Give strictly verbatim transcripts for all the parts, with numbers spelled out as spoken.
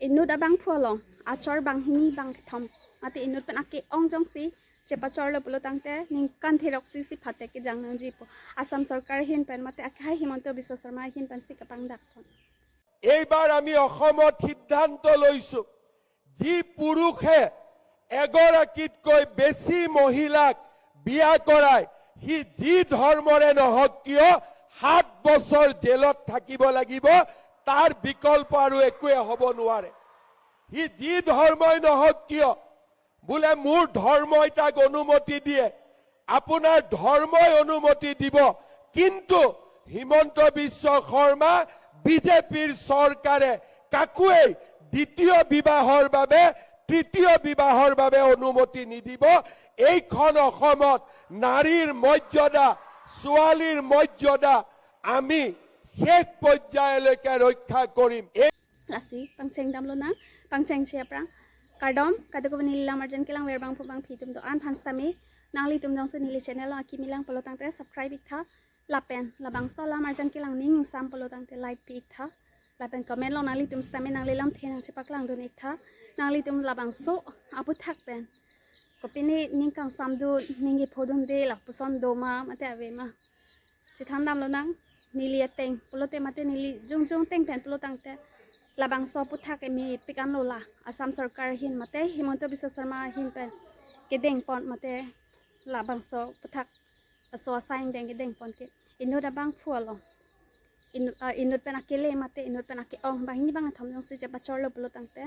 inut abangphu along achor banghini bangkethom mate inut pen ake-ong jongsi chepachorlo pulo tangte ningkan theroksi si phatek kejang nangjipo. Assam Sorkar ahin pen mate akehai Himanta Biswa Sarma ahin pen si kapangdakpon. এইবাৰ আমি অসমত সিদ্ধান্ত লৈছো, যি পুৰুষে এগৰাকীতকৈ বেছি মহিলাক বিয়া কৰায়, সি যি ধৰ্মৰে নহওক কিয় সাত বছৰ জেলত থাকিব লাগিব, তাৰ বিকল্প আৰু একোৱে হ'ব নোৱাৰে। সি যি ধৰ্মই নহওক কিয়, বোলে মোৰ ধৰ্মই তাক অনুমতি দিয়ে, আপোনাৰ ধৰ্মই অনুমতি দিব, কিন্তু হিমন্ত বিশ্ব শৰ্মা বিজেপিৰ চৰকাৰে কাকোৱেই দ্বিতীয় বিবাহৰ বাবে, তৃতীয় বিবাহৰ বাবে অনুমতি নিদিব। এইখন অসমত নাৰীৰ মৰ্যাদা, ছোৱালীৰ মৰ্যাদা আমি শেষ পৰ্যায়লৈকে ৰক্ষা কৰিম। এই Lasi pangcheng damlo nang, pangcheng si aphrang. Kardom, kadokave neli amarjan kelang ver bangphu bangphi atum do-an aphan sitame nanglitum jongsi neli channel along akimi lang pulo tangte subscribe iktha. Lapen labangso amarjan kelang ning ingsam pulo tangte like pi iktha. Lapen comment along nanglitum sitame nangli lamthe nangchepaklangdun iktha. Nanglitum labangso aputhak pen kopine ning kangsamdun, ning kephodunde lapuson doma mate avema chethan damlo nang. Neli ateng pulote mate neli jongjong ateng pen pulo tangte labangso aputhak emepik anlo, la Assam Sorkar ahin mate Himanta Biswa Sarma ahin pen kedengpon mate labangso aputhak aso asai angdeng kedengpon ke inut abangphu along, inu- ah, inut pen akele mate inut pen ake-ong banghini bangkethom jongsi chepachorlo pulo tangte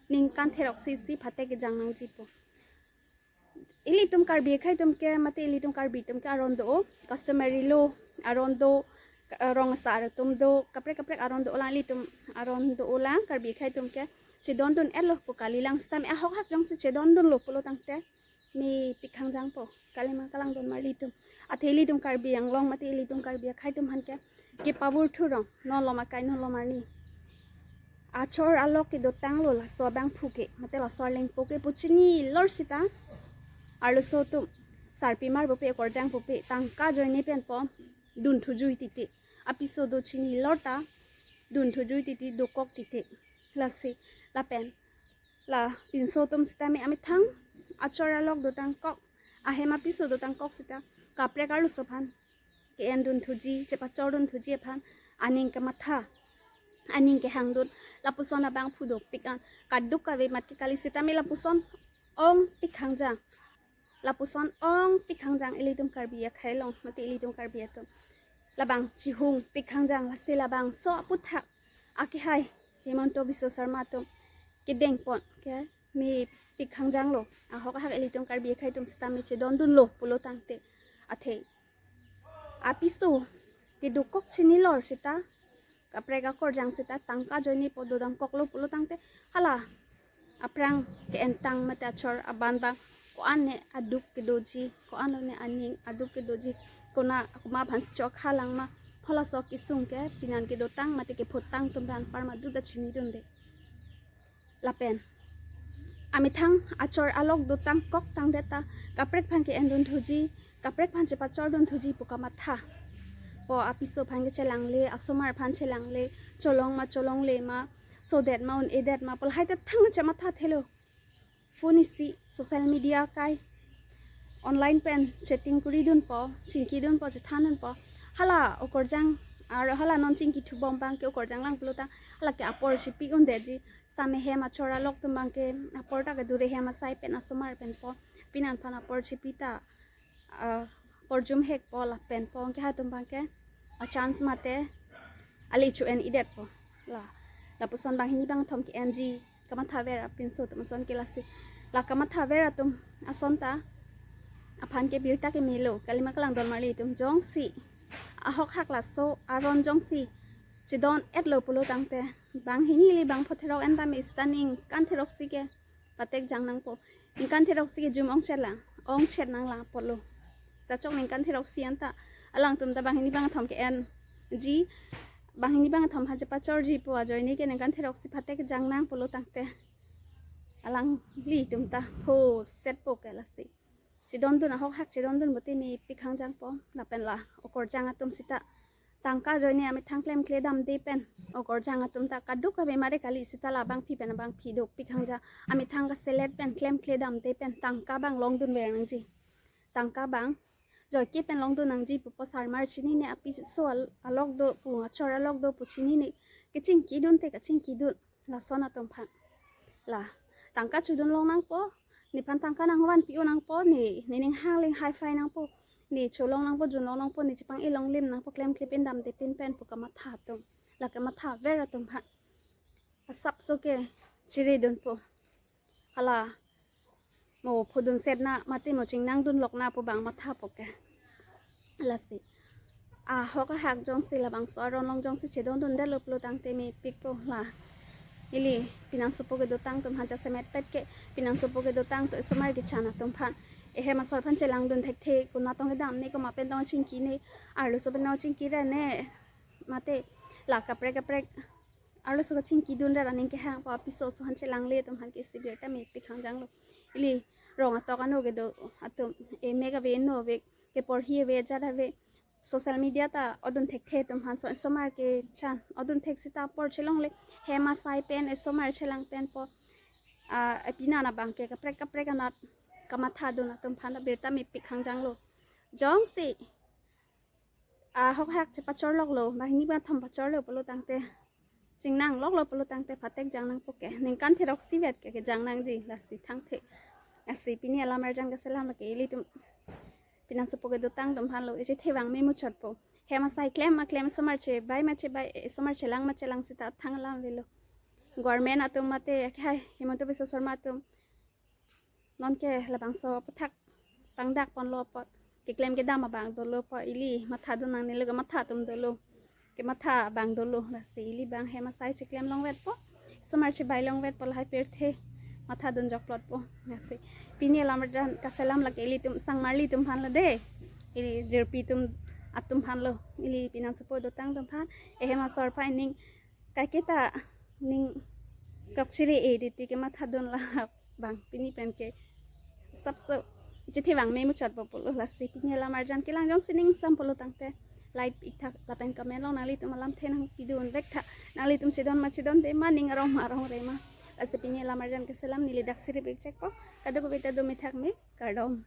ningkan theroksi si phatek kejang nangjipo. Ilitum Karbi akhai atum ke mate ilitum Karbi atum ke aron do, customary law aron do, ka- rong asar atum do, kaprek kaprek aron do lang, ilitum aron do lang Karbi akhai atum ke chedondun etlo pu kalilang, sitame ahok hak jongsi chedondunlo pulo tangte mepik hangjangpo, kalima kalangdun marli atum. Athe ilitum Karbi Anglong mate ilitum Karbi akhai atum aphan ke kepavur thurong, non lom akai non lom arni achor alok kedotanglo laso abangphu ke mate laso arlengpo ke pu chinilor sita arloso atum sarpimar pupe, okorjang pupe tangka ajoine penpo dunthu jui titi, apiso do chinilor ta dunthu jui titi, dokok titi. Lasi lapen la pinso atum sitame amethang achor alok dotangkok, ahem apiso dotangkok sita kaprek arloso aphan ke-endunthuji, chepachordunthuji aphan aning kematha, aning kehangdun, lapuson abangphu dopik an. Kadokave mat ke kali sitame lapuson ongpik hangjang, lapuson ongpik hangjang ilitum Karbi akhai along mate ilitum Karbi atum. Labang chihungpik hangjang, lasi labangso aputhak akehai Himanta Biswa Sarma atum kedengpon ke mepik hangjanglo. Ahok ahak ilitum Karbi akhai atum sitame chedondunlo pulo tangte, athe apiso kedokok chinilor sita, kaprek akorjang sita tangka ajoine po dodangkoklo pulo tangte, hala aphrang ke-entang mate achor aban abang ko-an ne aduk kedoji, ko-an lo ne aning aduk kedoji, kona akuma aphan si chokha lang ma, halaso kesung ke pinan kedotang mate kephotang atum aphan parma duda chinidunde. Lapen amethang achor alok dotangkok tangdet ta kaprek aphan ke-endunthuji, kaprek aphan chepachordunthuji pu kamathapo, apiso aphan ke chelangle, asomar aphan chelangle, cholong ma cholongle ma, sodet ma un-edet ma pu lahai ta thang chematha thelo. Phone isi, social media akai, online pen chatting kuridunpo, chingkidunpo, chethandunpo. Hala okorjang, ar hala non chingkithubom abang ke okorjang lang pulo tang hala ke apor chipi undetji. Sitame hem achor alok atum abang ke apor ta kedure, hem asai pen asomar penpo, pinan aphan apor chipi ta, ah, porjum hekpo lapenpo, kehai atum abang ke achance mate ali chu-en-edetpo. La lapuson banghini bangkethom ke-enji kamathaver apinso atum ason ke lasi. La kamathaver atum ason ta aphan ke birta kemelo, kalima kalangdun marli atum, jongsi ahok hak laso aron jongsi chedon-etlo pulo tangte banghini ili bangpho therok en tame sita ningkan theroksi ke phatek jang nangpo. Ningkan theroksi ke jum ongchet lang, ongchet nang lang apotlo. Sita chok ningkan theroksi anta alangtum ta banghini bangkethom ke-enji, banghini bangkethom ha chepachorji pu ajoine ke ningkan theroksi phatek jang nang pulo tangte alanglitum ta ho setpo ke lasi. Chedondun, ahok hak chedondun pulote mepik hangjangpo. Lapen la okorjang atum sita Tangka ajoine amethang klemkle damde pen, okorjang atum ta kadokave mare kali, seta labangpi pen abangpi dopik hangja. Amethang kaselet pen klemkle damde pen tangka abang longdunver nangji. Tangka abang joike pen longdun nangji pupo, sarmar chinine, apiso al-, alok do pu, achor alok do pu chinine. Kachingkidun te kachingkidun. Lason atum aphan. La, tangka chodun long nangpo, nephan tangka nangvanpi-o nangpo, ne, nening hang ling hi-fi nangpo, ne cholong nangpo, junlong nangpo, ne chepang-e longlim nangpo, klemkle pen damde pin pen pu kamatha atum. La kamathaver atum aphan asapso ke chiridunpo. Hala mo phodun setna mate mo chingnangdun lokna pu abang mathapo ke. Lasi ahok ahak jongsi labangso aron along jongsi chedondundetlo pulo tangte mepikpo la. Ili pinangsopo kedotang atum aphan jasemet pet ke, pinangsopo kedotang atum, esomar kechan atum aphan, ehem asor aphan chelangdun thekthe, konat tong kedamne, komat pen tong chingkine, arloso pen tong chingkirene, mate la kaprek kaprek arloso kachingkidunra aning kehangpo, apiso oso aphan chelangle atum aphan ke isi birta mepik hangjanglo. Ili rong atok ano kedo atum, emek ave, eno ave, keporhi ave, ajat ave, social media ta odun thekthe atum aphan, so esomar kechan odun thek seta apor chelongle, hem asai pen esomar chelang penpo. Ah, apinana abang ke kaprek kaprek anat kamathadun atum aphan ta birta mepik hangjanglo. Jongsi ahok ahak chepachorloklo, banghini banghthom pachorlo pulo tangte, chingnangloklo pulo tangte phatek jang nangpo ke, ningkan theroksi vet ke kejang nangji, lasi thangthe. Lasi pini alam arjan kaselam lake ilitum pinangsopo kedotang atum aphanlo, echethe abang memuchotpo. Hem asai klem ma klem, esomar chebai ma chebai, esomar chelang ma chelang seta thang alam avelo. Government atum mate akhai Himanta Biswa Sarma atum nonke labangso aputhak pangdak ponlo apot, keklem kedam abang dolo apot, ili mathadun nangnelo, kematha atum dolo, kematha abang dolo. Lasi ili abang hem asai cheklem longvetpo, esomar chebai longvetpo, lahai pirthe mathadun jokplotpo. Lasi pini alam arjan kaselam lake ilitum sangmarli atum aphanlo de, ili jirpi atum atum aphanlo, ili pinangsopo dotang atum aphan, ehem asor aphan ning kaiketa ning kap chiri-e titi kemathadun la abang pini pen ke asapso chethe abang memuchotpo pulo. Lasi pini alam arjan kelang jongsi ning sam pulo tangte like ik-thak lapen comment along nanglitum alamthe nangpidun vektha, nanglitum chedon ma chedonde ma, ning arong ma arongre ma. Lasi pini alam arjan kaselam neli dak sirip ik chekpo, kadokave ta do methak me, kardom.